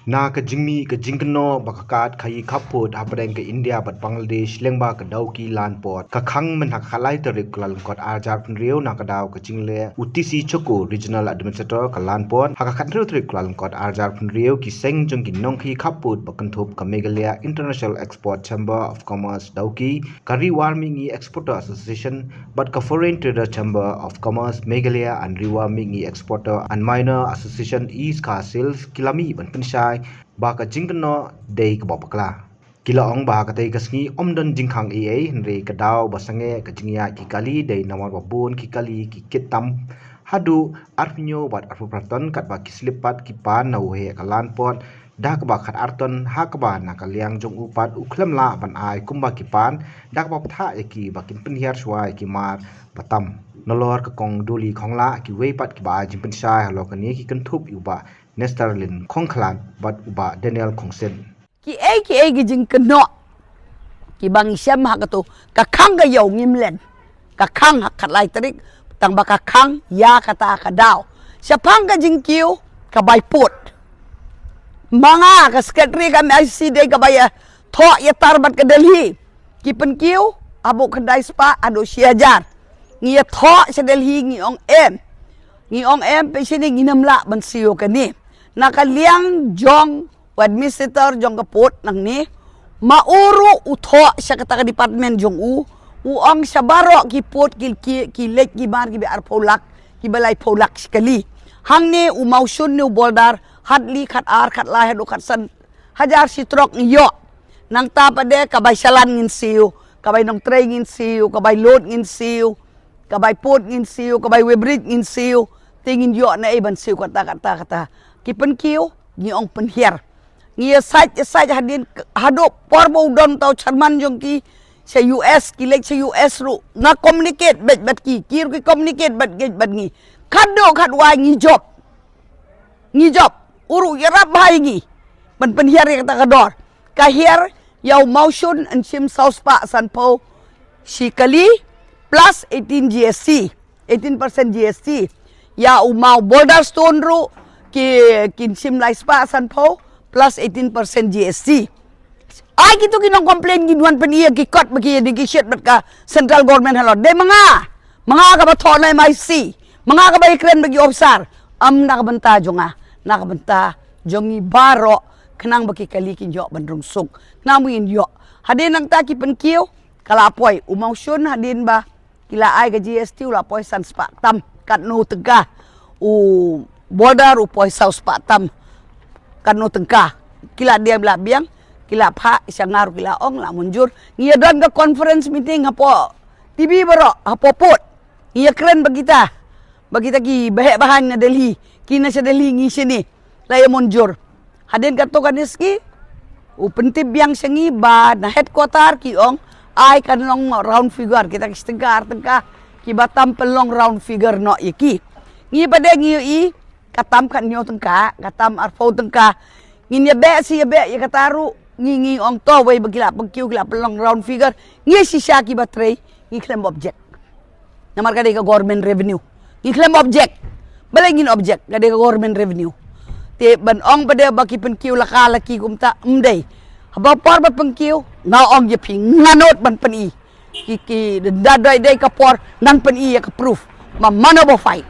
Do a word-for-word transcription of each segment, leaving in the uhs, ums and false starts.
Na ka jingmih ka jingkynnoh ba ka kad khaïi khappud hapdeng ka India bad Bangladesh lyngba ka Dawki Land Port ka khang mynha ka khatlai tarik Kyllalyngkot arhajar phew hynriew na ka daw ka jingleh u T C Choko, Regional Administrator ka Land Port. Ha ka khathynriew tarik Kyllalyngkot arhajar phew hynriew ki seng jong ki nongkhaïi khappud ba kynthup ka Meghalaya International Export Chamber of Commerce Dawki, ka Ri War Mihngi Exporter Association bad ka Foreign Trader Chamber of Commerce Meghalaya and Ri War Mihngi Exporter and Miner Association East Khasi Hills ki la mih ban pynshai ba ka jingkynnoh dei kaba bakla. Ki la ong ba ha katei ka sngi ym don jingkhang ei ei, hynrei ka daw ba sangeh ka jingïaid ki kali dei namar ba bun ki kali ki kit tam haduh arphew hynñiew bad arphew phra ton, katba ki slip pat ki pan na u heh ka Land Port da kaba khatar ton, ha kaba na ka liang jong u pat u khlem lah ban ai kumba ki pan, da kaba bthah ïa ki ba kin pynhiar shuwa ïa ki mar ba tam. Nalor ka Kong Dolly Khonglah, kiwei pat kiba ai jingpynshai halor kane ki kynthup ïa u Bah Nesterlin Khongkhlad bad u Bah Daniel Khongsit. Kiei kiei ki jingkynnoh kiba ngi shem ha kato ka khang ka ïew ngim len. Ka khang ha ka khatlai tarik, tang ba ka khang ïa kata ka daw. Shaphang ka jingkiew ka bai pud. Ma nga ka Secretary ka M I C dei kaba ïathoh ïatar bad ka Delhi. Ki pynkiew haduh khyndai spah haduh shi hajar. Ngi ïathoh sha Delhi, ngi ong em. Ngi ong em, pynshai ne ngim lah ban siew kane. Na ka liang jong u administrator jong ka pud nangne, ma u ruh u thoh sha kata ka department jong u, u ong sha baroh ki pud ki, ki, ki leit ki mar kiba arphew lak, kiba laiphew lak shi kali. Hangne u Mawshun ne u Bawldar, khatlai, khatar, khatlai haduh khatsan hajar shi trok ngi ïoh. Nangta pat de ka bai Shalan ngin siew, ka bai Nongtrei ngin siew, ka bai Lod ngin siew, ka bai Pud ngin siew, ka bai Weighbridge ngin siew. Te ngin ïoh naei ban siew kata, kata, kata. Ki pynkiew ngi ong pynhiar. Ngi ïasaid, ïasaid hadien, haduh por ba u don uta u chairman jong ki sha U S, ki leit sha U S ruh. Nga communicate beit bad ki, ki ruh ki communicate bad, beit bad ngi. Khatduh khatwai ngi jop. Ngi jop, u ruh u ïarap bha ïa ngi ban pynhiar ïa kata ka dor. Ka hiar ïa u Mawshun yn shim saw spah sanphew shi kali plus eighteen G S T, eighteen percent G S T. Ïa u Maw Boulder Stone ruh ki, kin shim lai spah sanphew plus eighteen percent G S T. Ai kito ki nong complain, ki wan pyni ïa ki kot ba ki negotiate bad ka central government halor. Dei ma nga, ma nga kaba thoh na M I C, ma nga kaba ïakren bad ki officer. Ym na ka bynta jong nga, na ka bynta jong ngi baroh, khnang ba ki kali kin ïoh ban rung suk, khnang ba ngin ïoh. Hadien nangta ki pynkiew ka la poi, u Mawshun hadien ba ki la ai ka G S T u la poi san spah tam katno tyngka, u Bawldar u poi saw spah tam katno tyngka. Ki la dei la biang, ki la phah sha nga ruh ki la ong la mynjur. Ngi ïa don ka conference meeting hapoh T V baroh, hapoh pud. Ngi ïa kren bad kita, bad kita ki baheh bahaiñ na Delhi, ki na sha Delhi ngi shane. La ïa mynjur. Hadien kato kane sngi u pyntip biang sha ngi ba na headquarter ki ong ai kan long round figure, kita ki shi tyngka ar tyngka kiba tam pynlong round figure noh ïa ki. Ngi pat de ngi ïohi ka tam khathynñiew tyngka, ka tam arphew tyngka. Ngin ïa beh shi ïa beh ïa kata ruh, ngi, ngi ong to wei ba ki la pynkiew ki la pynlong round figure, ngi shisha kiba trei ngi khlem object. Namar ka dei ka government revenue. Ngi khlem object. Balei ngin object, ka dei ka government revenue. Te ban ong pat de ba ki pynkiew la ka la ki kumta, ym dei. Haba por ba pynkiew, nga ong ïa phi, nga nud ban pyni. Ki, ki da dei, dei ka por ngan pyni ïa ka proof. Ma mano ba fight.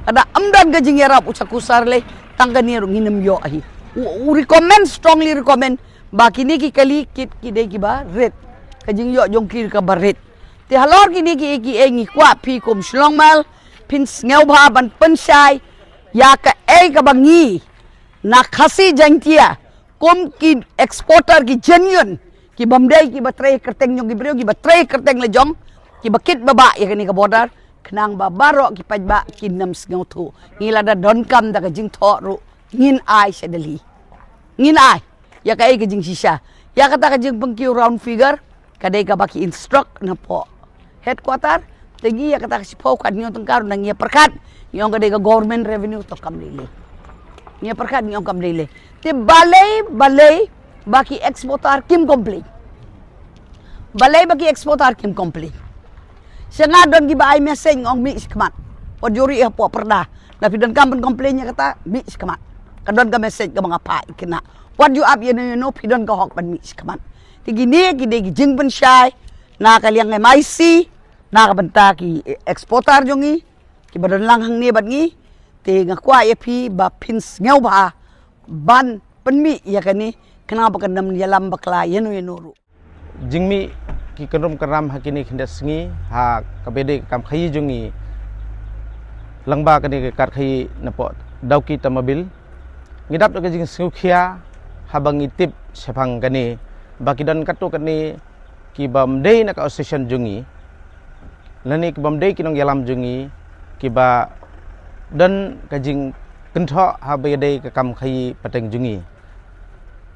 Ka da ym don ka jingïarap u Chakusar lei, tang kane ruh ngin ym ïoh hi. U, u recommend, strongly recommend ba kine ki kali kit ki dei kiba rit. Ka jingïoh jong ki kaba rit. Te halor kine kiei kiei ngi kwah phi kum Shillong Mail phin sngewbha ban pynshai ïa kaei kaba ngi na Khasi Jaiñtia kum ki exporter ki genuine, ki bym dei kiba trei kyrteng jong ki briew, kiba trei kyrteng la jong, kiba kit ba bah ïa kane ka border, khnang ba baroh ki paidbah kin ym sngewthuh. Ngi lada donkam da ka jingthoh ruh ngin ai sha Delhi. Ngin ai ïa kaei ka jingshisha. Ïa kata ka jingpynkiew round figure ka dei kaba ki instruct na pdeng headquarter. Te ngi ïa kata ka shiphew khathynñiew tyngka ruh nang ïa pyrkhat, ngi ong ka dei ka government revenue, to kam dei lei. Ngi ïa pyrkhat ngi ong kam dei lei. Te balei, balei ba ki exporter kim complain? Balei ba ki exporter kim complain? Sha nga don kiba ai message, ngi ong mih shakhmat. Wat ju ri hapoh pyrda. Lada phi donkam ban complain ïa kata, mih shakhmat. Ka don ka message kaba nga phah ïa kine. Wat ïoh ap ïano ïano, phi don ka hok ban mih shakhmat. Te kine ki dei ki jingpynshai na ka liang M I C, na ka bynta ki exporter jong ngi, kiba don lang hangne bad ngi. Te nga kwah ïa phi ba phin sngewbha ban pynmih ïa kane, khnang ba kan ym ïalam bakla ïano ïano ruh. Jingmih ki kynrum kynram ha kine khyndiat sngi ha kaba dei ka kam khaïi jong ngi lyngba kane ka kad khaïi napoh Dawki Tamabil, ngi dap da ka jingsngewkhia haba ngi tip shaphang kane ba ki don katto katne ki bym dei na ka association jong ngi, lane ki bym dei ki nongïalam jong ngi, kiba don ka jingkynthoh haba ïadei ka kam khaïi pateng jong ngi.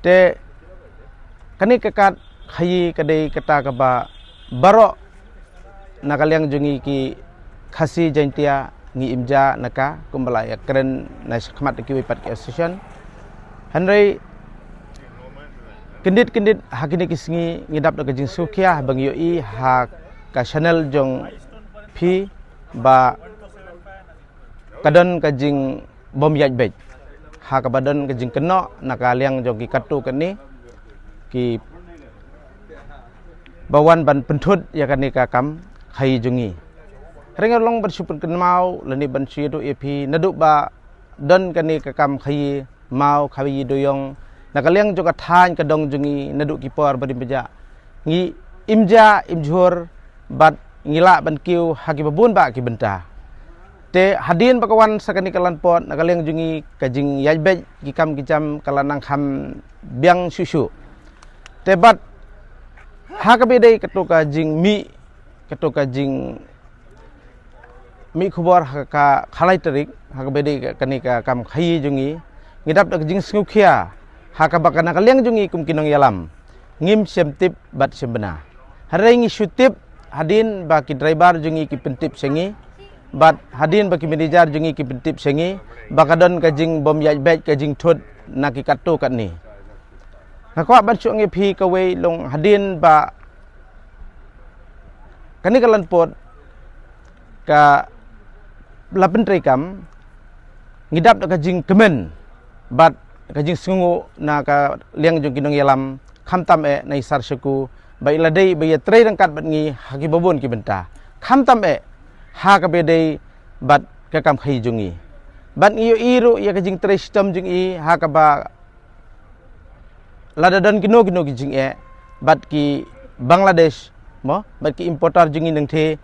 Te kane ka kad khaïi ka dei kata kaba baroh na ka liang jong ngi ki Khasi Jaintia ngi im ja na ka, kumba la ïakren na shakhmat da kiwei pat ki association. Hynrei kyndit kyndit ha kine ki sngi ngi dap da ka jingsngewkhia haba ngi ïohi ha ka channel jong phi ba ka don ka jingbym ïaid beit, ha kaba don ka jingkynnoh na ka liang jong ki katto katne ki ba wan ban pynthut ïa kane ka kam khaïi jong ngi. Hynrei nga long ban shu pynkynmaw lane ban shu ïathuh ïa phi, naduh ba don kane ka kam khaïi maw khaïi dewïong na ka liang jong ka thaiñ ka dong jong ngi, naduh ki por ba rim ba jah ngi im ja im jhur bad ngi lah ban kiew ha kiba bun bah ki bynta. Te hadien ba ka wan sa kane ka lympot, na ka liang jong ngi ka jingïaid beit ki kam ki jam ka la nang kham biang shuh shuh. Te bad ha kaba dei katto ka jingmih, katto ka jing mih khubor ha ka khatlai tarik, ha kaba dei kane ka kam khaïi jong ngi, ngi dap da ka jingsngewkhia ha kaba ka na ka liang jong ngi kum ki nongïalam ngim shym tip bad shym bna. Hynrei ngi shu tip hadien ba ki driver jong ngi ki pyntip sha ngi, bad hadien ba ki manager jong ngi ki pyntip sha ngi ba ka don ka jingbym ïaid beit, ka jingthut na ki katto katne. Nga kwah ban shu ong ïa phi kawei long, hadien ba kane ka lympot ka la pyntreikam, ngi dap da ka jingkmen bad ka jingsngewnguh na ka liang jong ki nongïalam, khamtam eh na i Sar Shaku ba i la dei ba ïatrei ryngkat bad ngi ha kiba bun ki bynta, khamtam eh ha kaba dei bad ka kam khaïi jong ngi. Bad ngi ïohi ruh ïa ka jingtrei shitom jong i ha kaba lada don kino kino ki jingeh bad ki Bangladesh mo, bad ki importer jong ngi nangtei,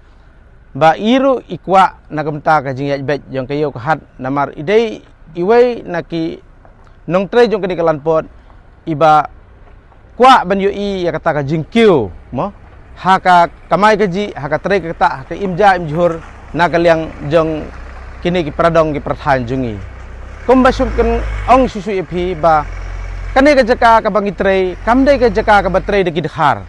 ba i ruh i kwah na ka bynta ka jingïaid beit jong ka ïew ka hat, namar i dei iwei na ki nongtrei jong kane ka lympot iba kwah ban ïohi ïa kata ka jingkiew mo, ha ka kamai kajih, ha ka trei ka ktah, ha ka im ja im jhur na ka liang jong kine ki para dong ki para thaiñ jong ngi. Kumba shu kren ong shuh shuh ïa phi ba kane ka jaka kaba ngi trei kam dei ka jaka kaba trei da ki dkhar,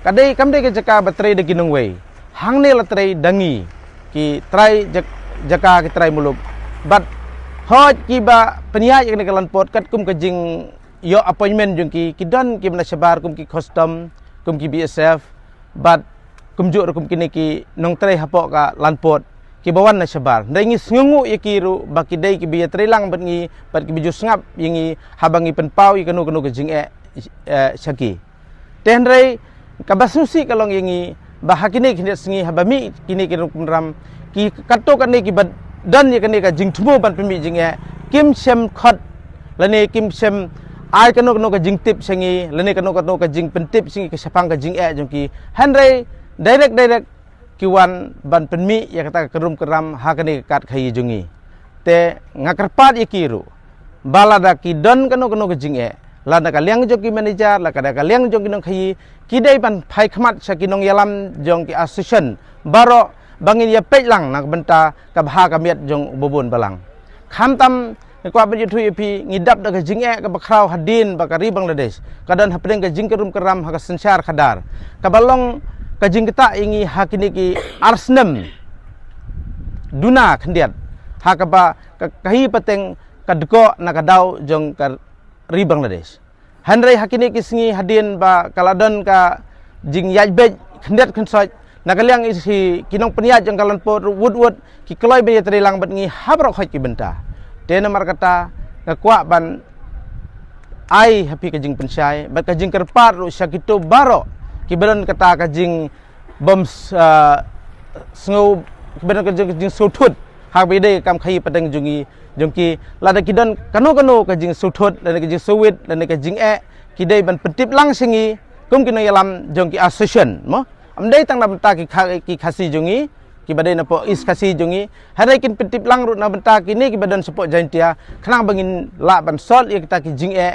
ka dei kam dei ka jaka ba trei da ki nongwei. Hangne la trei da ngi ki trai jak-, jaka ki trai muluk. Bad hooid kiba pynïaid ïa kane ka lympot katkum ka jing ïoh appointment jong ki, ki don kiba na shabar kum ki custom, kum ki B S F, bad kumjuh ruh kum kine ki nongtrei hapoh ka lympot kiba wan na shabar. Hynrei ngi sngewnguh ïa ki ruh ba ki dei kiba ïatrei lang bad ngi bad kiba ju sngap ïa ngi haba ngi pynpaw ïa kano kano ka jingeh, eh, sha ki. Te hynrei kaba sngewsih ka long ïa ngi ba ha kine ki khyndiat sngi haba mih kine ki rukom ram, ki katto katne kiba don ïa kane ka jingthmu ban pynmih jingeh kim shym khot lane kim shym ai kano kano ka jingtip sha ngi lane kano kano ka jingpyntip sha ngi ka shaphang ka jingeh jong ki. Hynrei direct direct ki wan ban pynmih ïa kata ka rukom ram ha kane ka kad khaïi jong ngi. Te nga kyrpad ïa ki ruh ba lada ki don kano kano ka jingeh, lada ka liang jong ki manager, lada ka liang jong ki nongkhaïi, ki dei ban phai khmat sha ki nongïalam jong ki association baroh ba ngin ïa peit lang na ka bynta ka bha ka miat jong u babun balang. Khamtam nga kwah ban ïathuh ïa phi, ngi dap da ka jingeh kaba khraw hadien ba ka ri Bangladesh ka don hapdeng ka jingkynrum kynram ha ka synshar khadar, kaba long ka jingktah ïa ngi ha kine ki ar snem duna khyndiat, ha kaba ka, ka khaïi pateng ka dkoh na ka daw jong ka ri Bangladesh. Hynrei ha kine ki sngi hadien ba ka la don ka jingïaid beit khyndiat khynsoit na ka liang i shi ki nongpynïaid jong ka lympot ruh wut wut ki kloi ban ïatrei lang bad ngi ha baroh khoit ki bynta. Te namar kata Nga kwah ban ai ha phi ka jingpynshai bad ka jingkyrpad ruh sha kito baroh kiba don kata ka jing bym s- ah, sngew, kiba don ka jing, ka jingsngewthut ha kaba ïadei ka kam khaïi pateng jong ngi, jong ki. Lada ki don kano kano ka jingsngewthut lane ka jingsngewwit lane ka jingeh, ki dei ban pyntip lang sha ngi kum ki nongïalam jong ki association mo. Ym dei tang na bynta ki, Kha- ki Khasi jong ngi kiba dei na poh East Khasi jong ngi, hynrei kin pyntip lang ruh na bynta kine kiba don shapoh Jaintia, khnang ba ngin lah ban solve ïa kita ki jingeh,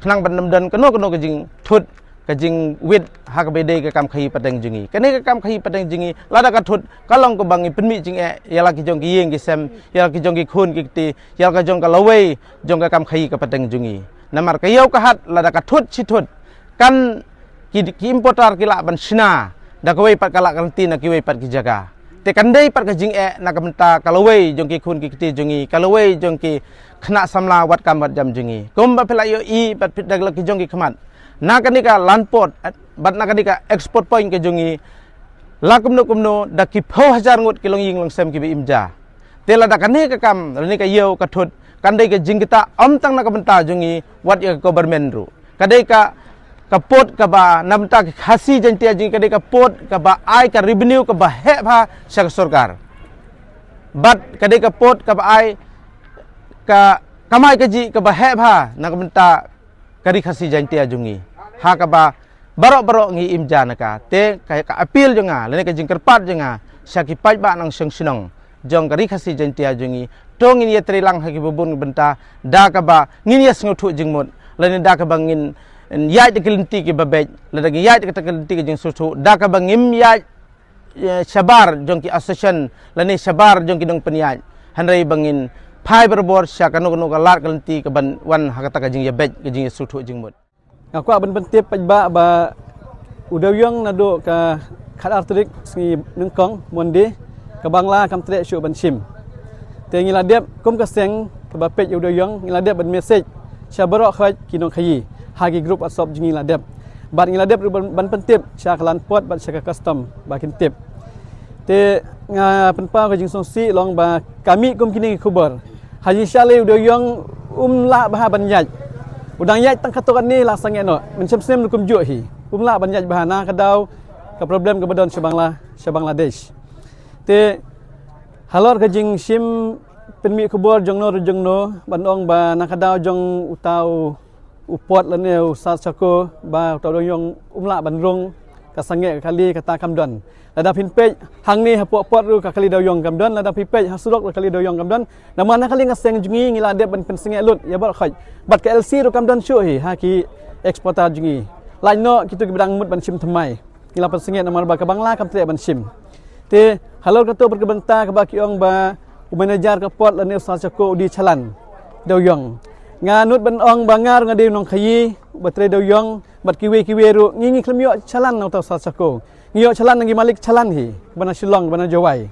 khnang ban ym don kano kano ka jingthut, ka jingwit ha kaba ïadei ka kam khaïi pateng jong ngi. Kane ka kam khaïi pateng jong ngi lada ka thut, ka long kaba ngi pynmih jingeh ïa la ki jong ki ïing ki sem, ïa la ki jong ki khun ki kti, ïa la ka jong ka lawei jong ka kam khaïi ka pateng jong ngi. Namar ka ïew ka hat lada ka thut shi thut, kan ki, ki importer ki lah ban shna da kawei pat ka lad ka lynti na kiwei pat ki jaka. Te kan dei pat ka jingeh na ka bynta ka lawei jong ki khun ki kti jong ngi, ka lawei jong ki khynnah samla wat kam wat jam jong ngi. Kumba phi la ïohi bad phi da la ki jong ki khmat, na kane ka land port bad na kane ka export point ka jong ngi, la kumno kumno da ki phew hajar ngut ki longïing longsem kiba im ja. Te lada kane ka kam lane ka ïew ka thut, kan dei ka jingkitkhlieh ym tang na ka bynta jong ngi, wat ïa ka government ruh. Ka dei ka, ka port kaba na bynta ki Khasi Jaintia jong ngi, ka dei ka port kaba ai ka revenue kaba heh bha sha ka sorkar. Bad ka dei ka port kaba ai ka kamai kajih kaba heh bha na ka bynta ka Ri Khasi Jaintia jong ngi, ha kaba baroh baroh ngi im ja na ka. Te ka, ka appeal jong nga lane ka jingkyrpad jong nga sha ki paidbah nongshong shnong jong ka Ri Khasi Jaintia jong ngi, to ngin ïatreilang ha kiba bun bynta da kaba ngin ïasngewthuh jingmut lane da kaba ngin ïaid da ki lynti kiba beit, lada ngin ïaid da kata ka lynti ka jingsngewthuh, da kaba ngim ïaid eh, shabar jong ki association lane shabar jong ki nongpynïaid, hynrei ba ngin phai barabor sha kano kano ka lad ka lynti kaban wan ha kata ka jingïabeit, ka jingïasngewthuh jingmut. Nga kwah ban pyntip paidbah ba u dewïong naduh ka khatar tarik sngi nyngkong Monday, ka Bangla kam treh shuh ban shim. Te ngi la dep kum ka seng kaba peit ïa u dewïong, ngi la dep ban message sha baroh khoit ki nongkhaïi ha ki group WhatsApp jong ngi la dep. Bad ngi la dep ruh ban, ban pyntip sha ka land port bad sha ka custom ba kin tip. Te nga pynpaw ka jingsngewsih long ba ka mih kum kine ki khubor. Ha jingshisha lei u dewïong um lah bha ban ïaid. U dang ïaid tang katto katne la sangeh noh. Mynshem snem ruh kumjuh hi. Um lah ban ïaid bha na ka daw ka problem kaba don sha Bangla, sha Bangladesh. Te halor ka jingshim pynmih khubor jongno re jongno ban ong ba na ka daw jong uta u port lane u South Shako ba uta u dewïong um lah ban rung, ka sangeh ka kali kata kam don. Lada phin peit hangne hapoh port ruh ka kali dewïong kam don, lada phi peit ha surok ruh ka kali dewïong kam don. Namar na ka liang ka seng jong ngi ngi la dep ban pynsangeh lut ïa baroh khoit. Bad ka L C ruh kam don shuh hi ha ki exporter jong ngi. Lait noh kito kiba dang mut ban shim thymmai. Ngi la pynsangeh namar ba ka Bangla kam treh ban shim. Te halor kato pat ka bynta kaba ki ong ba u manager ka port lane u South Shako u die challan dewïong. Nga nud ban ong ba nga ruh nga dei u nongkhaïi uba trei dewïong bad kiwei kiwei ruh ngi, ngi khlem ïoh challan na uta u South Shako. Ngi ïoh challan na ki malik challan hi, ba na Shillong, ba na Jowai.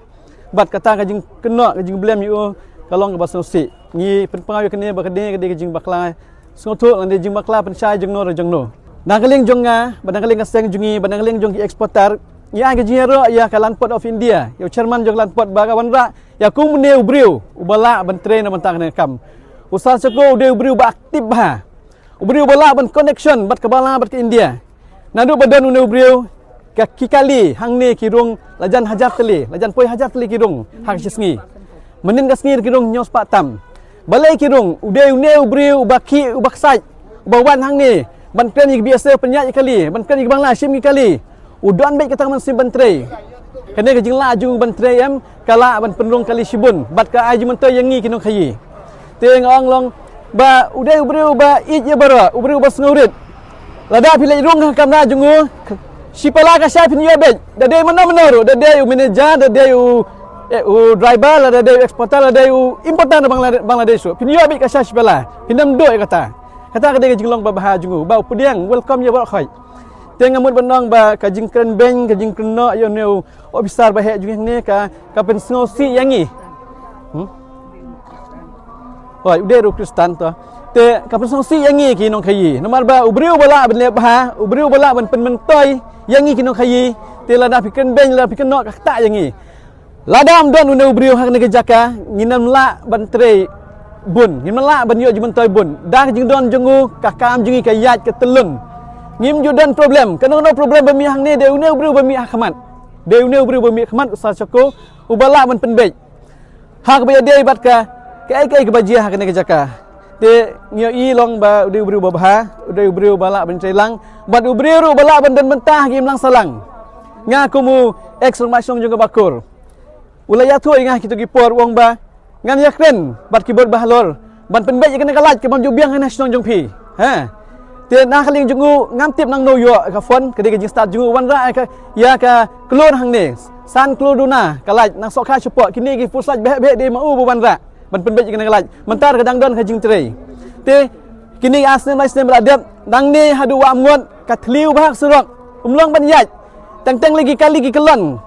Bad kata ka jingkynnoh, ka jingblem ïa u ka long kaba sngewsih. Ngi pynpaw ïa kane ba kane ka dei ka jingbakla sngewthuh, lane jingbakla pynshai jongno re jongno. Na ka liang jong nga, bad na ka liang ka seng jong ngi, bad na ka liang jong ki exporter, ngi ai ka jingïaroh ïa ka Land Port of India, ïa u chairman jong ka Land Port ba ka wanrah ïa kum une u briew uba lah ban trei na bynta kane ka kam. U South Shako u dei u briew ba aktif bha. U briew uba lah ban connection bad ka Bangla bad ka India. Naduh ba don une u briew, ka ki kali hangne ki rung lajan hajar tylli, lajan poi hajar tylli ki rung ha ka shi sngi. Mynnin ka sngi ki rung hynñiew spah tam. Balei ki rung? U dei une u briew uba khih, uba ksaid, uba wan hangne ban kren ïa ki B S F pynïaid ïa ki kali, ban kren ïa ki Bangla shim ki kali. U don beit kata ka mynsiem ban trei. Kane ka jinglah jong u ban trei em, ka lah ban pynrung kali shibun bad ka ai jingmyntoi ïa ngi ki nongkhaïi. Te nga ong long ba u dei u briew uba ïeit ïa baroh, u briew uba sngewrit. Lada phi leit rung ha ka kamra jong u, shi pala ka shai phin ïoh beit. Da dei mano mano ruh, da dei u manager, da dei u, eh, u driver, lada dei u exporter, lada dei u importer na Bangla- Bangladesh ruh, phin ïoh beit ka shai shi pala. Phin ym duh ïa kata. Kata ka dei ka jinglong ba bha jong u, ba u pdiang welcome ïa baroh khoit. Te nga mut ban ong ba ka jingkren beiñ, ka jingkren noh ïa une u officer ba heh jong ngi hangne ka, ka pynsngewsih ïa ngi. Hmm? Hooid, u dei ruh u Khristan to. Te ka pynsngewsih ïa ngi ki nongkhaïi. Namar ba u briew uba lah ban leh bha, u briew uba lah ban pynmyntoi ïa ngi ki nongkhaïi. Te lada phi kren beiñ, lada phi kren noh, ka ktah ïa ngi. Lada ym don une u briew ha kane ka jaka, ngin ym lah ban trei bun, ngim lah ban ïoh jingmyntoi bun. Da ka jingdon jong u, ka kam jong ngi ka ïaid ka tyllun. Ngim ju don problem, kano kano problem ba mih hangne, dei une u briew ba mih ha khmat. Dei une u briew ba mih ha khmat, u Sir Shako, uba lah ban pynbeit ha kaba ïadei bad ka, kaei kaei kaba jia ha kane ka jaka. Te ngi ïohi long ba u dei u briew ba bha, u dei u briew ba lah ban trei lang, bad u briew ruh ba lah ban don bynta ha ki imlang sahlang. Nga kum u ex rangbah shnong jong ka Bakur, u la ïathuh ïa nga ha kito ki por, u ong ba ngan ïakren bad ki bor bahalor ban pynbeit ïa kane ka light kaba ju biang ha shnong jong phi. Ha. Te na ka liang jong u ngam tip nangno u ïoh ka phone, ka dei ka jingstad jong u, u wanrah ïa ka, ïa ka klur hangne. San klur duna ka light, nang sohkha shapoh, kine ki flashlight bheh bheh dei ma u ba wanrah ban pynbeit ïa kane ka light. Mynta ka dang don ka jingtrei. Te kine ar snem lai snem ba la dep, nangne haduh Wah Mngot, ka thylli u bha ka surok, um long ban ïaid. Teng teng lei ki kali ki kyllon,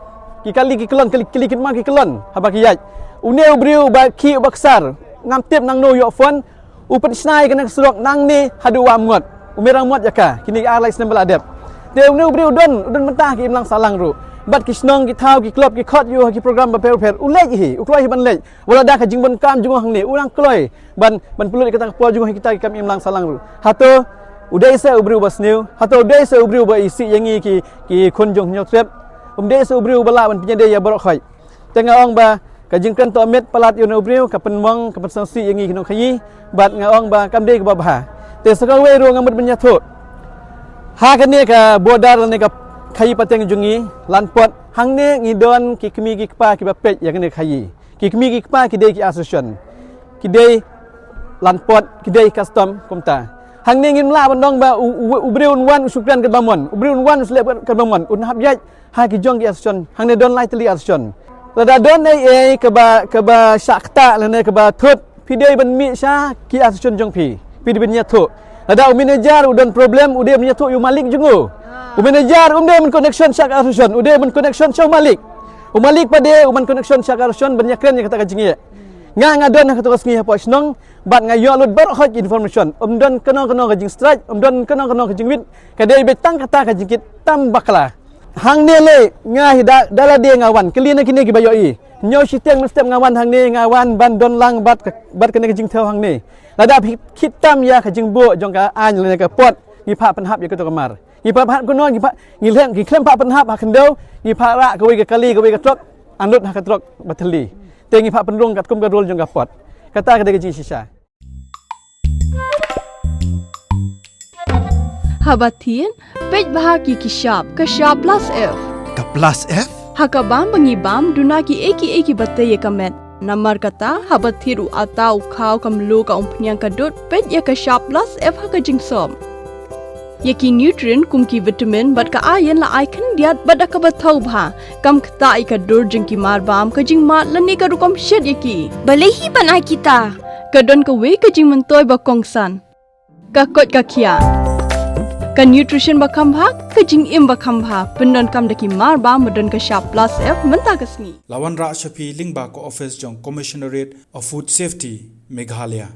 ki kali ki kyllon, kali, kali ki mar ki kyllon haba ki ïaid. Une u briew uba khih uba ksar, ngam tip nangno u ïoh phone, u pynshna ïa kane ka surok nangne haduh Wah Mngot. U Mera Mngot ïa ka, kine ar lai snem ba la dep. Te une u briew u don, u don bynta ha ki imlang sahlang ruh. Bad ki shnong, ki thaw, ki club, ki khot ïa u ha ki program bapher bapher, u leit hi, u kloi hi ban leit. Wat la da ka jingdonkam jong u hangne, u nang kloi ban, ban pynlut ïa kata ka por jong u ha kita ki kam imlang sahlang ruh. Hato u dei sa u briew ba sniew, hato u dei sa u briew ba isih ïa ngi ki, ki khun jong Hynñiewtrep. Um dei sa u briew ba lah ban pynïadei ïa baroh khoit. Te nga ong ba ka jingkren tohmit palat ïa une u briew ka pynmong, ka pynsngewsih ïa ngi ki nongkhaïi, bad nga ong ba kam dei kaba bha. Te sa kawei ruh nga mut ban ïathuh, ha kane ka border lane ka khaïi pateng jong ngi, Lanpot, hangne ngi don ki kmie ki kpa kiba peit ïa kane ka khaïi. Ki kmie ki kpa ki dei ki association, ki dei Lanpot, ki dei custom, kumta. Hangne ngim lah ban ong ba u, u, u briew un wan u shu kren katba mon, u briew un wan u shu leh katba mon, un hap ïaid ha ki jong ki association. Hangne don lai tylli association. Lada don ei ei kaba, kaba shah ktah lane kaba thut, phi dei ban mih sha ki association jong phi, phi dei ban ïathuh. Lada u manager u don problem, u dei ban ïathuh ïa u malik jong u. U manager um dei ban connection sha ka association, u dei ban connection sha u malik. U malik pat dei u ban connection sha ka association ban ïakren ïa kata ka jingeh. Nga, nga don ha kato ka sngi hapoh shnong, bad nga ïoh lut baroh khoit information. Um don kano kano ka jingstrike, um don kano kano ka jingwit, ka dei beit tang kata ka jingkit tam bakla. Hangne lei nga hi da, da lade nga wan, kylli na kine kiba ïohi. Hynñiew shiteng mynstep nga wan hangne, nga wan ban don lang bad ka, bad kane ka jingthew hangne. Lada phi khit tam ïa ka jingbuh jong ka aiñ lane ka port, ngi phah pynhap ïa kato ka mar. Ngi phah pynhap kumno, ngi phah, ngi khlem, ngi khlem phah pynhap ha khyndew, ngi phah rah kawei ka kali, kawei ka trok, an lut ha ka trok ba thylli. Te ngi phah pynrung katkum ka rule jong ka port. Kata ka dei ka jingshisha. Haba thied, peit bha ki ki shap, ka shap plus F. Ka plus F? Ha ka bam ba ngi bam, duna kiei kiei kiba tei ïa ka met. Namar kata, haba thied u atta, u khaw, ka mluh, ka umphniang, ka dud, peit ïa ka shap plus F ha ka jingsop. Ïa ki nutrient kum ki vitamin bad ka iron la ai khyndiat bad da kaba thaw bha. Kam ktah ïa ka dur jong ki mar bam, ka jingmad lane ka rukom shet ïa ki. Balei hi ban ai kita? Ka don kawei ka jingmyntoi ba kongsan. Ka koit ka khiah. Ka nutrition ba kham bha, ka jingim ba kham bha. Pyndonkam da ki mar bam ba don ka shap plus F mynta ka sngi. La wanrah sha phi lyngba ka office jong Commissionerate of Food Safety, Meghalaya.